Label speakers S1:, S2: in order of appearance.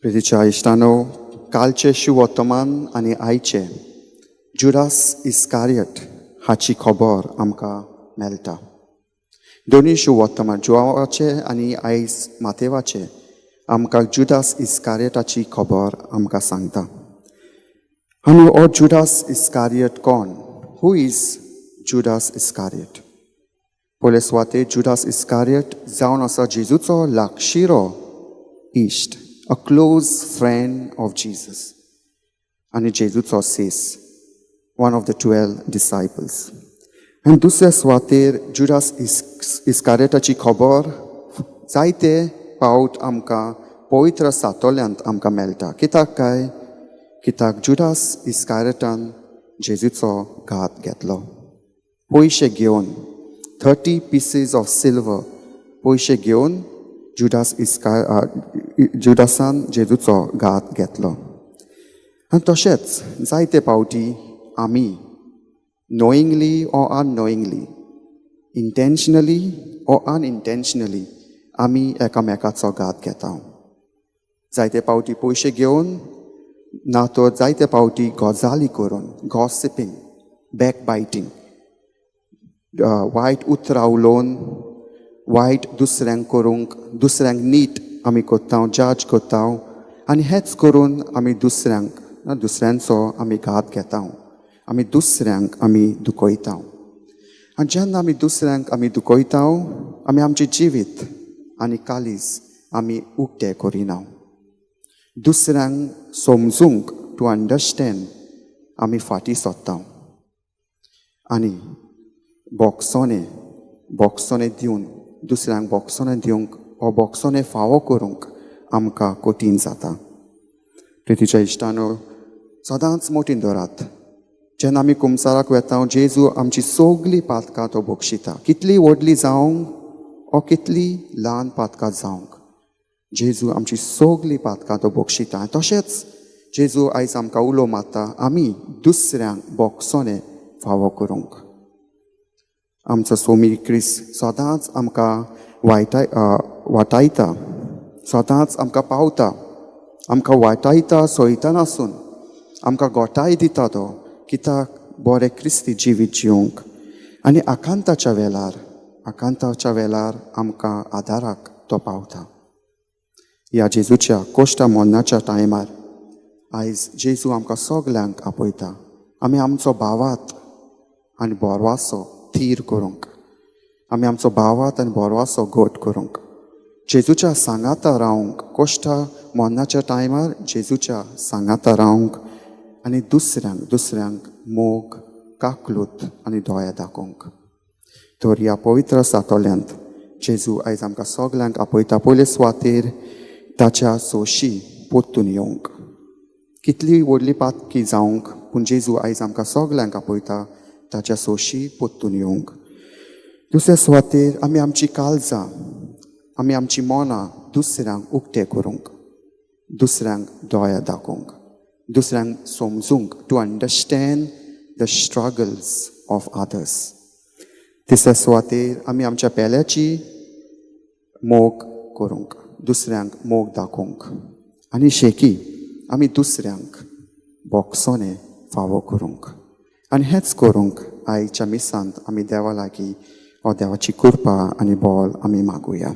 S1: प्रितीच्या इश्टानो, कालचे शुवर्तमान आनी आयचे जुडास इस्कारियट हाची खबर आमकां मेळटा. दोनूय शुवर्तमान, जुवाचे आनी आयज मातेवाचे, आमकां जुदास इस्कारियटाची खबर आमकां सांगता. आनी हो जुदास इस्कारियट कोण? Who is Judas Iscariot? पयले सुवातेर जुदास इस्कारियट जावन आसा जेजूचो लागशिरो इश्ट, a close friend of Jesus, आनी जेजूचो सीस, one of the 12 disciples. आनी दुसऱ्या सुवातेर जुदास इस्कारियटाची खबर जायते पावट आमकां पवित्र सातोल्यांत आमकां मेळटा. कित्याक काय? कित्याक जुदास इस्कारियटान जेजूचो घात घेतलो पयशे घेवन. 30 पिसीस ऑफ सिल्वर पयशे घेवन जुदासान जेजूचो घात घेतलो. आनी तशेंच जायते पावटी आमी knowingly or unknowingly, intentionally or unintentionally, आमी एकामेकाचो घात घेता. जायते पावटी पयशे घेवन, ना तर जायते पावटी गजाली करून, गॉसिपींग, बॅक बायटींग, वायट उतरां उलोवन वायट दुसऱ्यांक करूंक, दुसऱ्यांक नीट आमी करता, जज करता आनी हेच करून आमी दुसऱ्यांक, दुसऱ्यांचो आमी घात घेता, आमी दुसऱ्यांक आमी दुखयता. आनी जेन्ना आमी दुसऱ्यांक आमी दुखयता, आमी आमचें जिवीत आनी कालीज आमी उक्तें करिना. दुसऱ्यांक समजूंक, टू अंडरस्टँड, आमी फाटीं सोदता आनी बोगसोने दिवन, दुसऱ्यांक बोगसोने दिवंक वो बोगसोने फावो करूंक आमकां कठीण जाता. प्रितीच्या इश्टानो, सदांच मोटीन दवरात, जेन्ना आमी कुमसाराक वेता, जेजू आमची सगळीं पातकां तो बक्षिता. कितली व्हडली जावंक वो कितली ल्हान पातकां जावंक, जेजू आमची सगळीं पातकां तो बक्षिता. तशेंच जेजू आयज आमकां उलो मारता आमी दुसऱ्यांक बोगसोने फावो करूंक. आमचो सोमी क्रिस्त सदांच आमकां वाटायता, सदांच आमकां पावता. आमकां वाटायता सोयता नासून आमकां गोटाय दिता तो, कित्याक बरें क्रिस्ती जिवीत जिवंक. आनी आकांताच्या वेळार आमकां आदाराक तो पावता. ह्या जेजूच्या कोश्टा मोन्नाच्या टायमार आयज जेजू आमकां सगल्यांक आपयता, आमी आमचो भावार्त आनी बोरवासो थीर करूंक, आमी आमचो भावार्त आनी बोरवासो घट करूंक, जेजूच्या सांगाता रावंक, कोश्टा मोन्नाच्या टायमार जेजूच्या सांगाता रावंक आनी दुसऱ्यांक मोग, काकलूत आनी दोया दाखोवंक. तर ह्या पवित्र सातोल्यांत जेजू आयज आमकां सगल्यांक आपयता, पयले सुवातेर ताच्या सोशी पोत्तून येवंक. कितली व्हडली पातकी जावंक, पूण जेजू आयज आमकां सगल्यांक आपयता ताच्या सोशी पोत्तून येवंक. दुसऱ्या सुवातेर आमी आमची काळजां, आमी आमची मनां दुसऱ्यांक उक्ते करूंक, दुसऱ्यांक दोया दाखोवंक, दुसऱ्यांक समजूंक, to understand the struggles of others. तिसऱ्या सुवातेर आमी आमच्या पेल्याची मोग करूंक, दुसऱ्यांक मोग दाखोवंक आनी शेकी आमी दुसऱ्यांक बोगसोने फावो करूंक. आनी हेंच करूंक आयच्या मिसांत आमी देवा लागीं हो देवाची कृपा आनी बोल आमी मागुया.